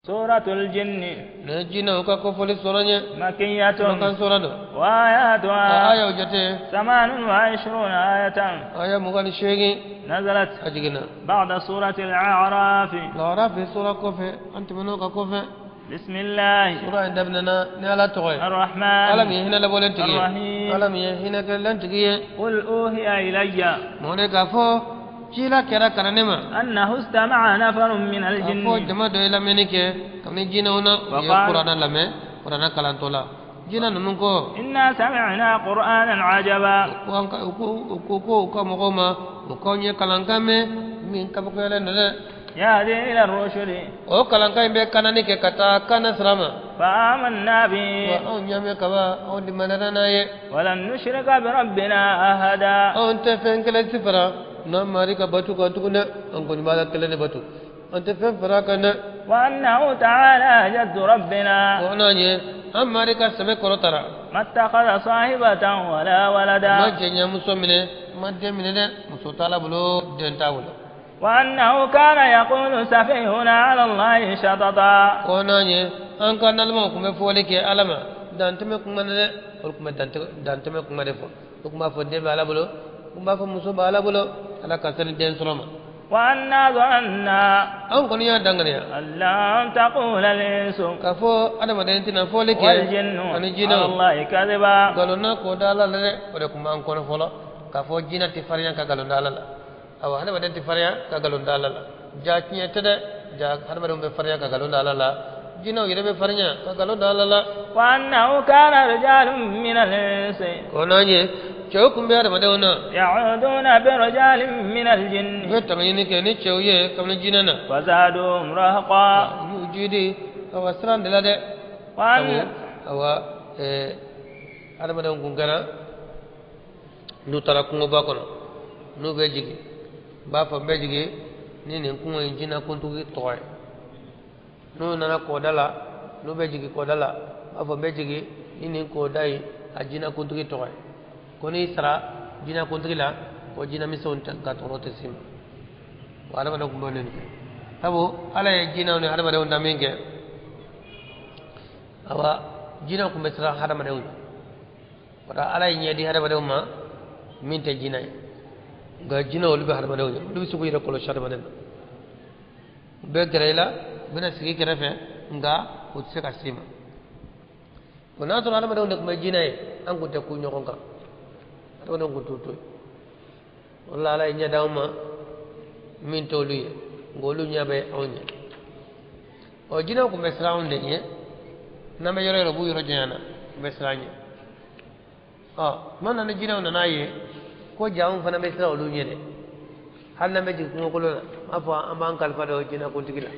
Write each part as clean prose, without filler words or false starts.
سورة الجن. Ne jinɛw ka kofɔli sɔrɔ ɲɛ. مكية. Makan sura don. وآياتها A ayaw jate 28 آية. Aya 28. نزلت A jiginna بعد سورة الأعراف. Larafi sura kɔfɛ, an tɛmɛn'o ka kɔfɛ. بسم الله Sura in daminɛna ni Ala tɔgɔ ye, الرحمن Ala min ye hinɛ labɔlen tigi ye, الرحيم. Ala min ye hinɛ kɛlen tigi ye. قل أوحي إلي Mɔgɔ de k'a fɔ cila kɛra ka na ne ma أنه استمع نفر من k'a fɔ الجن jama dɔ ye lamɛnni kɛ kabini jinɛw na, u ye وقال Kuranna lamɛn. Kuranna kalantɔ la, jinɛ ninnu ko إنا سمعنا قرآنا عجبا. ko an ka u ko u ko ko u ka mɔgɔw ma u k'anw ye kalankan mɛn min kabakoyalen don dɛ. يهدي إلى الرشد. O kalankan in bɛ kanani kɛ ka taa kana sira ma. فآمنا Wa به. anw ɲa mɛn kaba, anw limaniyara n'a ye. ولن نشرك بربنا أحدا. Anw tɛ fɛn kelen si fara n'an mari ka batu kan tugun dɛ. An kɔni b'a la kelen de batu, an tɛ fɛn fara a kan dɛ. وأنه تعالى جد ربنا O n'a ye an mari ka sɛbɛ kɔrɔ tara ما اتخذ صاحبة ولا ma ولدا. jɛɲamuso minɛ, ma den minɛ dɛ. Muso t'a la bolo, den t'a bolo. وأنه كان يقول سفيهنا على الله شططا. O n'a ye an ka nalimaw tun bɛ fɔli kɛ Ala ma dantɛmɛ kuma na dɛ. Olu tun bɛ dantɛmɛ kuma de fɔ. U tun b'a fɔ den bɛ Ala bolo, u tun b'a fɔ muso bɛ Ala bolo. Ala ka sani den sɔrɔ ma. وأنا ظننا Anw kɔni y'a danganiya أن لن تقول الإنس k'a fɔ adamaden tɛna fɔli kɛ والجن ani على jinɛw الله كذبا. nkalon na k'o da Ala la dɛ. O de tun b'an kɔnɔ fɔlɔ, k'a fɔ jinɛ tɛ farinya ka nkalon da Ala la. Awa, hadamaden tɛ farinya ka nkalon da Ala la. Ja tiɲɛ tɛ dɛ. Ja hadamadenw bɛ farinya ka nkalon da Ala la, jinɛw yɛrɛ bɛ farinya ka nkalon da Ala la. وأنه كان رجال من الإنس O n'a ye cɛw tun bɛ hadamadenw na يعوذون برجال من u الجن bɛ tanga ɲini kɛ ni cɛw ye kabini jinɛ na. فزادوهم رهقا. U y'u jidi awa siran de la dɛ. وأن Awa, hadamadenw kun kɛra n'u taara kungoba kɔnɔ, n'u bɛ jigin, u b'a fɔ n bɛ jigin ni nin kungo in jinɛ kuntigi tɔgɔ ye. N'u nana kɔda la, n'u bɛ jigin kɔda la, u b'a fɔ n bɛ jigin ni nin kɔda in a jinɛ kuntigi tɔgɔ ye. Ko n'i sara jinɛ kuntigi la, ko jinɛ misɛnw tɛ ka tɔɔrɔ tɛ s'i ma. Wa hadamadenw tun b'o de kɛ, sabu Ala ye jinɛw ni hadamadenw da min kɛ, awa, jinɛw tun bɛ siran hadamadenw ɲɛ. O la Ala ye ɲɛ di hadamadenw ma min tɛ jinɛ ye. Nka jinɛw, olu bɛ hadamadenw ɲɛ, olu bɛ se k'u yɛrɛ kɔlɔsi hadamaden na. U bɛ gɛrɛ i la, u bɛna sigi i kɛrɛfɛ, nka u tɛ se ka s'i ma. O n'a sɔrɔ hadamadenw de tun bɛ jinɛ ye, an tun tɛ ku ɲɔgɔn kan, hadamadenw tun t'u to yen. O la Ala ye ɲɛ d'anw ma min t'olu ye, nka olu ɲɛ bɛ anw ɲɛ. Ɔ, jinɛw tun bɛ siran anw de ɲɛ. N'an bɛ yɔrɔ o yɔrɔ, u b'u yɔrɔ janya na, u bɛ siran an ɲɛ. Ɔ, tuma na ni jinɛw nana ye ko ja anw fana bɛ siran olu ɲɛ dɛ. Hali n'an bɛ jigin kungokolon na, an b'a fɔ an b'an kalifa dɔ jinɛ kuntigi la.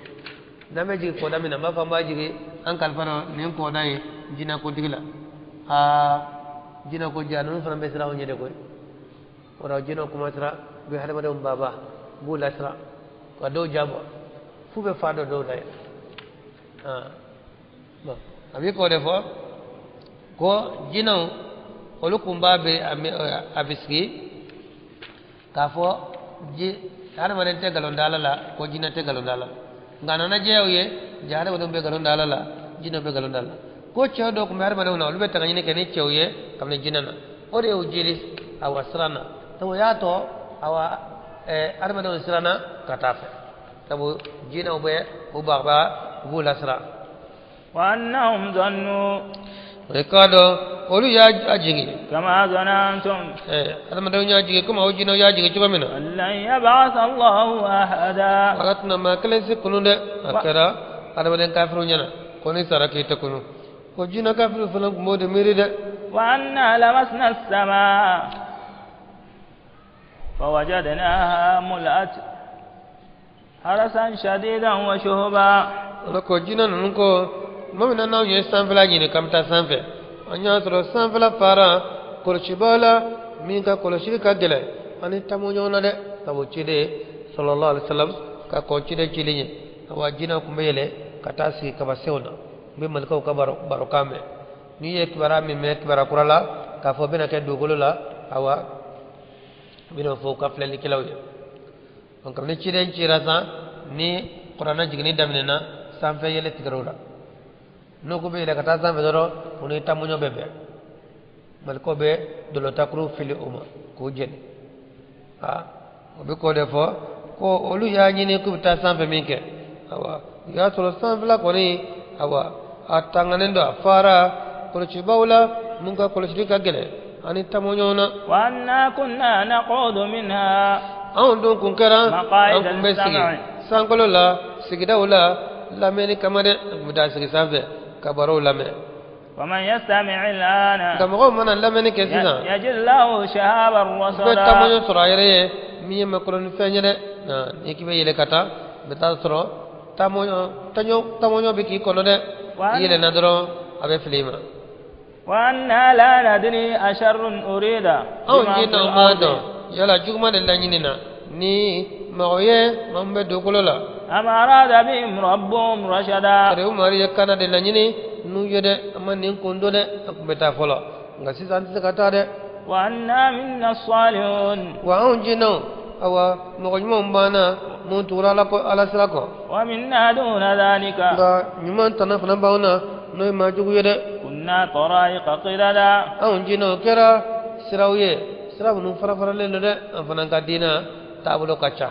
N'an bɛ jigin kɔda min na, an b'a fɔ an b'a jigin an kalifa dɔ nin kɔda ye jinɛ kuntigi la. Aa, jinɛ ko ja ninnu fana bɛ siran anw ɲɛ de koyi. O la jinɛw commencera, u bɛ hadamadenw baba, u b'u lasiran ka dɔw jabɔ f'u bɛ fa dɔ dɔw la yɛrɛ. Ah bon, a bɛ k'o de fɔ ko jinɛw olu kun b'a bɛ a bɛ sigi k'a fɔ ji hadamaden tɛ nkalon da Ala la, ko jinɛ tɛ nkalon da Ala la. Nka a nana jɛya u ye, ja hadamadenw bɛ nkalon da Ala la, jinɛw bɛ nkalon da Ala la. Ko cɛw dɔw tun bɛ hadamadenw na, olu bɛ tanga ɲini kɛ ni cɛw ye kabini jinɛ na. O de y'u jeli awa siran na. Sabu o y'a tɔ awa hadamadenw siranna ka taa fɛ, sabu jinɛw bɛ u bagaba, u b'u lasiran. وأنهم ظنوا O ye k'a dɔn olu y'a a jigi كما ظننتم hadamadenw y'a jigi komi aw jinɛw y'a jigi cogo min na أن لن يبعث الله أحدا. Ala tɛna maa kelen si kunu dɛ. A kɛra hadamaden kafiriw ɲɛna ko ni sara k'i tɛ kunu, ko jinɛ kafiriw fana tun b'o de miiri dɛ. وأنا لمسنا السماء فوجدناها ملأت حرسا شديدا وشهبا. Ala ko jinɛ ninnu ko tuma min na n'anw ye sanfɛla ɲini k'an bɛ taa sanfɛ, an y'a sɔrɔ sanfɛla fara kɔlɔsibaa la min ka kɔlɔsili ka gɛlɛn ani tamu ɲɔgɔn na dɛ. Sabu ciden sallallahu alaihi wasallam ka kɔn ciden cili ɲɛ, awa, jinɛw tun bɛ yɛlɛ ka taa sigi kabasenw na, u bɛ malikaw ka baro barokan mɛn. N'i ye kibaruya min mɛn kibaruya kura la k'a fɔ bɛna kɛ dugukolo la, awa, u bɛna fɔ u ka filɛlikɛlaw ye. Donc kabini ciden cira san ni kuranɛ jiginni daminɛna. Sanfɛ yɛlɛ tigɛra o la n'o ko bɛ yɛlɛ ka taa sanfɛ dɔrɔn o ni tamoɲɔ bɛ bɛn malikɛw bɛ dɔlɔtakuru fili o ma k'o jeni aa o bɛ k'o de fɔ ko olu y'a ɲini k'u bɛ taa sanfɛ min kɛ awa u y'a sɔrɔ sanfɛla kɔni awa a tanganen don a fara kɔlɔsibaw la mun ka kɔlɔsili ka gɛlɛn ani tamoɲɔgɔn na. Wa anna kunna naqudu minha. Anw dun kun kɛra an kun bɛ sigi sankolo la sigidaw la lamɛnni kama dɛ an kun bɛ taa sigi sanfɛ ka barow lamɛn. ومن يستمع الآن nka mɔgɔw mana lamɛnni kɛ sisan يجد له شهابا u bɛ رصدا tamoɲɔ sɔrɔ a yɛrɛ ye min ye makɔrɔni fɛn ye dɛ n'i k'i bɛ yɛlɛ ka taa i bɛ taa sɔrɔ tamoɲɔ bɛ k'i kɔnɔ dɛ i yɛlɛnna dɔrɔn a bɛ fili i ma. وأنا لا ندري أشر أريد anw jinɛw m'a dɔn yala juguman de laɲini na ni mɔgɔ ye maa min bɛ dugukolo la. أم أراد بهم ربهم رشدا kari umaru ye kana de laɲini n'u ye dɛ an ma nin kun don dɛ an kun bɛ taa fɔlɔ nka sisan an tɛ se ka taa dɛ. وأنا منا الصالحون wa anw jinɛw awa mɔgɔ ɲumanw b'an na mun tugura ala kɔ ala sira kɔ. ومنا دون ذلك nka ɲuman tana fana b'anw na n'o ye maa jugu ye dɛ. كنا طرائق قددا anw jinɛw kɛra siraw ye sira minnu fara faralen don dɛ an fana ka diinɛ taabolo ka ca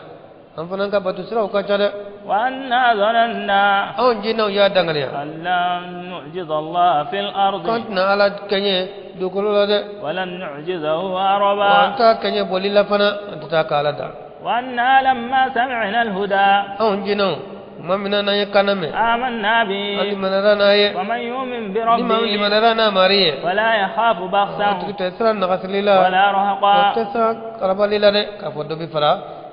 an fana ka bato siraw ka ca dɛ. وأنا ظننا anw jinɛw y'a danganiya. أن لن نعجز الله في الأرض k'an tɛna ala kɛɲɛ dugukolo la dɛ. ولن نعجزه wa an هربا t'a kɛɲɛ boli la fana an tɛ taa k'ala dan. وأنا لما سمعنا الهدى anw jinɛw tuma min na n'an ye kana mɛn. آمنا an به limaniyara n'a ye. ومن يؤمن ni maa min بربه limaniyara n'a mari ye. فلا يخاف o بخسا tigi tɛ siran nagasili la. ولا o رهقا tɛ siran karabali la dɛ k'a fɔ dɔ bɛ fara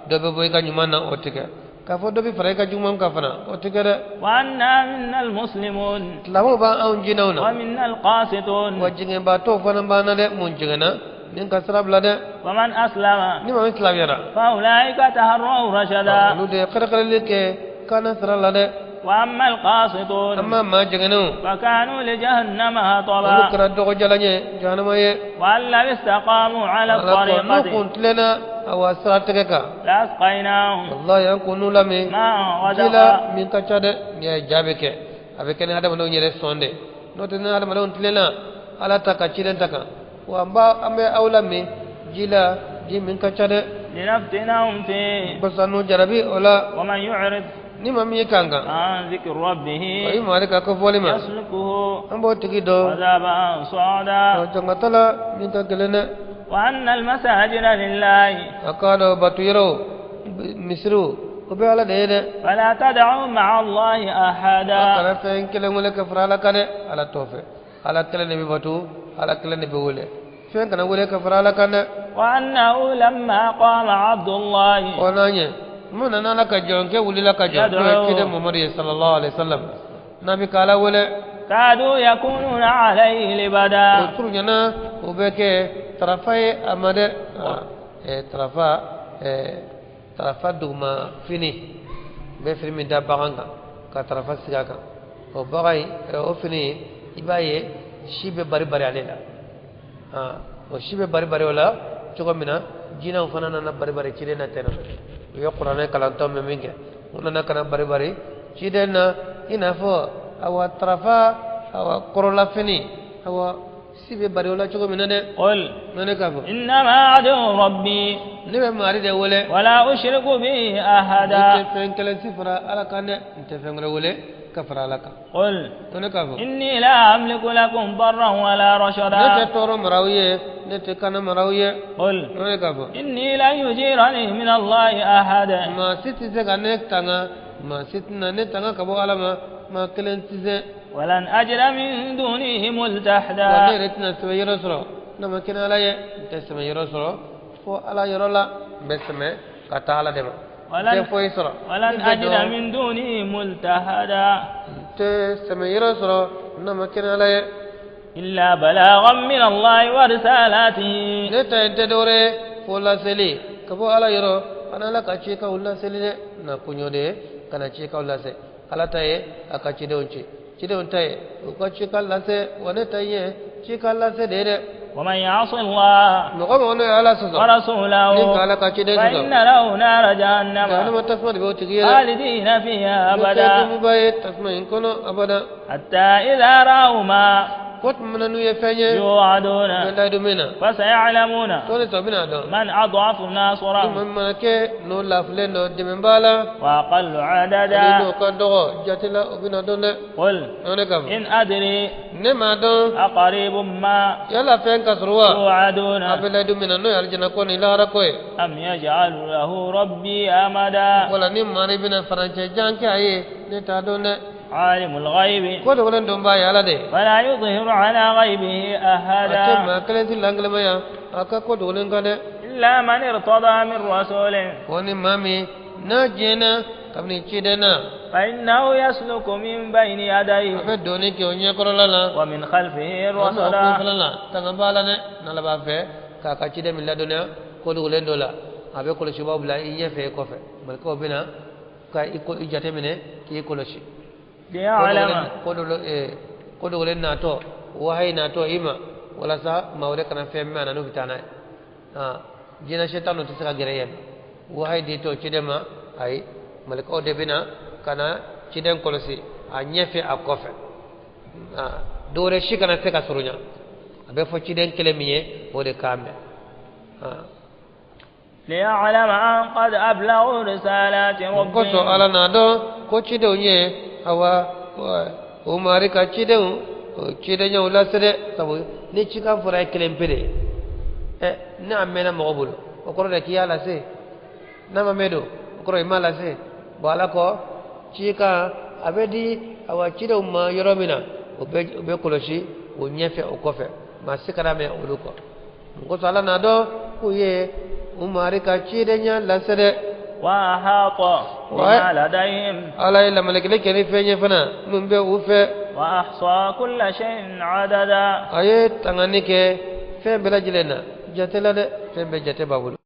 dɔ bɛ bɔ i ka ɲuman na o tɛ kɛ k'a fɔ dɔ bɛ fara i ka juguman kan fana o tɛ kɛ dɛ. وأنا منا المسلمون silamɛw b'anw jinɛw na. ومنا القاسطون wa jigɛnbaatɔw fana b'an na dɛ mun jigɛnna ni ka sira bila dɛ. ومن أسلم ni maa min silamɛyara. فأولئك تهروا رشدا olu de ye kɛrɛkɛrɛli kɛ kana sira la dɛ. وأما القاسطون an ma maa jigɛnnenw. فكانوا لجهنم olu حطبا kɛra dɔgɔjalan ye jahanama ye. وأن لو استقاموا على ala ko n'u الطريقة kun tilenna awa sira tɛgɛ kan. لأسقيناهم walahi an kun n'u lamɛn. ماء ji la غدقا min ka ca dɛ n'i y'a ye ja bɛ kɛ a bɛ kɛ ni hadamadenw yɛrɛ sɔn de n'o tɛ ni hadamadenw tilenna ala ta ka ciden ta kan wa an b'a an bɛ aw lamɛn ji la ji min ka ca dɛ. لنفتنهم فيه barisa n'u jarabi o la ومن يعرض ni maa min ye kan kan عن ذكر ربه o ye mari ka ko fɔli ma يسلكه an b'o tigi dɔn عذابا صعدا o jɔnkatɔ la min ka gɛlɛn dɛ. وأن المساجد لله a k'a dɔn bato yɔrɔw misiriw o bɛ ala de ye dɛ. فلا تدعوا مع الله a أحدا kana fɛn kelen wele ka fara ala kan dɛ ala t'o fɛ ala kelen de bɛ bato ala kelen de bɛ wele fɛn kana wele ka fara ala kan dɛ. وأنه لما قام عبد الله o n'a ɲɛ mun nana ala ka jɔnkɛ wulila ka jɔ n'o ye ciden mamadu ye sallallahu alaihi wa sallam n'a bɛ k'ala wele كادوا يكونون عليه o لبدا surunyana o bɛ kɛ tarafa ye a ma dɛ tarafa tarafa duguma fini n bɛ fini min da bagan kan ka tarafa sigi a kan o bagan in o fini i b'a ye si bɛ bari bari ale la o si bɛ bari bari o la cogo min na jinɛw fana nana bari bari ciden na ten nɔ u ye kuranɛ kalantɔ mɛn min kɛ u nana ka na bari bari ciden na i n'a fɔ awa tarafa awa kɔrɔla fini awa si bɛ bari o la cogo min na dɛ. قل ne k'a fɔ إنما أدعو ربي ne bɛ mari de wele ولا أشرك به n tɛ أحدا fɛn kelen si fara ala kan dɛ n tɛ fɛn wɛrɛ wele ka fara ala kan قل ne k'a fɔ إني لا أملك لكم ضرا ولا ne tɛ رشدا tɔɔrɔ maraw ye ne tɛ kana maraw ye قل ne k'a fɔ إني لن يجيرني من الله أحد maa si tɛ se ka ne tanga maa si tɛna ne tanga ka bɔ ala ma maa kelen tɛ se ولن أجد من دونه wa ne ملتحدا yɛrɛ tɛna sɛbɛn yɔrɔ sɔrɔ n'a ma kɛ ni ala ye n tɛ sɛbɛn yɔrɔ sɔrɔ fo ala yɔrɔ la n bɛ sɛmɛ ka taa ala de ma n tɛ foyi sɔrɔ ولن n tɛ أجد dɔn من دونه ملتحدا n tɛ sɛmɛ yɔrɔ sɔrɔ n'a ma kɛ ni ala ye إلا بلاغا من الله ورسالاته ne ta ye tɛ dɔwɛrɛ ye fo laseli ka bɔ ala yɔrɔ ani ala ka cikaw laseli dɛ na koɲɔ de ye ka na cikaw lase ala ta ye a ka cidenw ci cidenw ta ye u ka cikan lase wa ne ta ye cikan lase de ye dɛ. ومن يعص الله Mɔgɔ mɔgɔ n'o ye Ala sɔsɔ ورسوله ni ka Ala ka ciden sɔsɔ, فإن له نار جهنم jahanama tasuma de b'o tigi ye dɛ. خالدين فيها N'o tɛ أبدا. dumuba ye tasuma in kɔnɔ abada. حتى إذا رأوا ما Ko tuma na n'u ye fɛn ye يوعدون u bɛ layidu min na, فسيعلمون tɔn ni tɔ bɛna dɔn من أضعف ni ناصرا maa min mana kɛ n'o lafilen don dɛmɛ la وأقل ani عددا. n'o ka dɔgɔ jate la, o bɛna dɔn dɛ. قل An ne ka fɔ إن أدري ne m'a dɔn أقريب ما yala fɛn ka sɔrɔ wa يوعدون a bɛ layidu min na, n'o ye alijana ko ni lahara ko ye, أم يجعل له ربي أمدا. wala ni maa de bɛna farancɛ jan kɛ a ye, ne t'a dɔn dɛ. عالم الغيب Ko dogolen dɔn b'a ye Ala de ye. فلا يظهر على غيبه A tɛ أحدا maa kelen si lankelemaya a ka ko dogolen kan dɛ. إلا من ارتضى من رسول Ko ni maa min n'a jɛnna kabini ciden na, فإنه يسلك من بين a يديه bɛ donni kɛ o ɲɛkɔrɔla la ومن خلفه walima o رصدا. kunfɛla la, tanga b'a la dɛ. N'Ala b'a fɛ k'a ka ciden min ladɔnniya ko dogolen dɔ la, a bɛ kɔlɔsibaw bila i ɲɛfɛ i kɔfɛ, malikaw bɛ na ka i ko i jateminɛ k'i kɔlɔsi. ليعلم Ko dogolen natɔ, wahayi natɔ i ma, walasa maa wɛrɛ kana fɛn mɛn a na n'u bɛ taa n'a ye. Jinɛ sitanu tɛ se ka gɛrɛ yen wahayi di tɔ ciden ma, ayi, malikaw de bɛ na ka na ciden kɔlɔsi a ɲɛfɛ a kɔfɛ, dɔwɛrɛ si kana se ka surunya. A bɛ fɔ ciden kelen min ye, o de k'a mɛn. ليعلم أن قد أبلغوا رسالات O kosɔn ربهم Ala n'a dɔn ko cidenw ye awa o mari ka cidenw o cidenyaw lase dɛ, sabu ni cikan fɔra ye kelen pe de ye, ɛ ni a mɛnna mɔgɔ bolo, o kɔrɔ de k'i y'a lase. N'a ma mɛn don, o kɔrɔ i m'a lase. Bɔn, Ala kɔ cikan a bɛ di awa cidenw ma yɔrɔ min na, o bɛ kɔlɔsi o ɲɛfɛ o kɔfɛ, maa si kana mɛn olu kɔ. O kosɔn Ala n'a dɔn k'u ye u mari ka cidenya lase dɛ. وأحاط بما لديهم Ala ye lamalekele kɛ ni fɛn ye fana min bɛ u fɛ. وأحصى كل شيء عددا. A ye tangani kɛ fɛn bɛɛ lajɛlen na jate la dɛ, fɛn bɛɛ jate b'a bolo.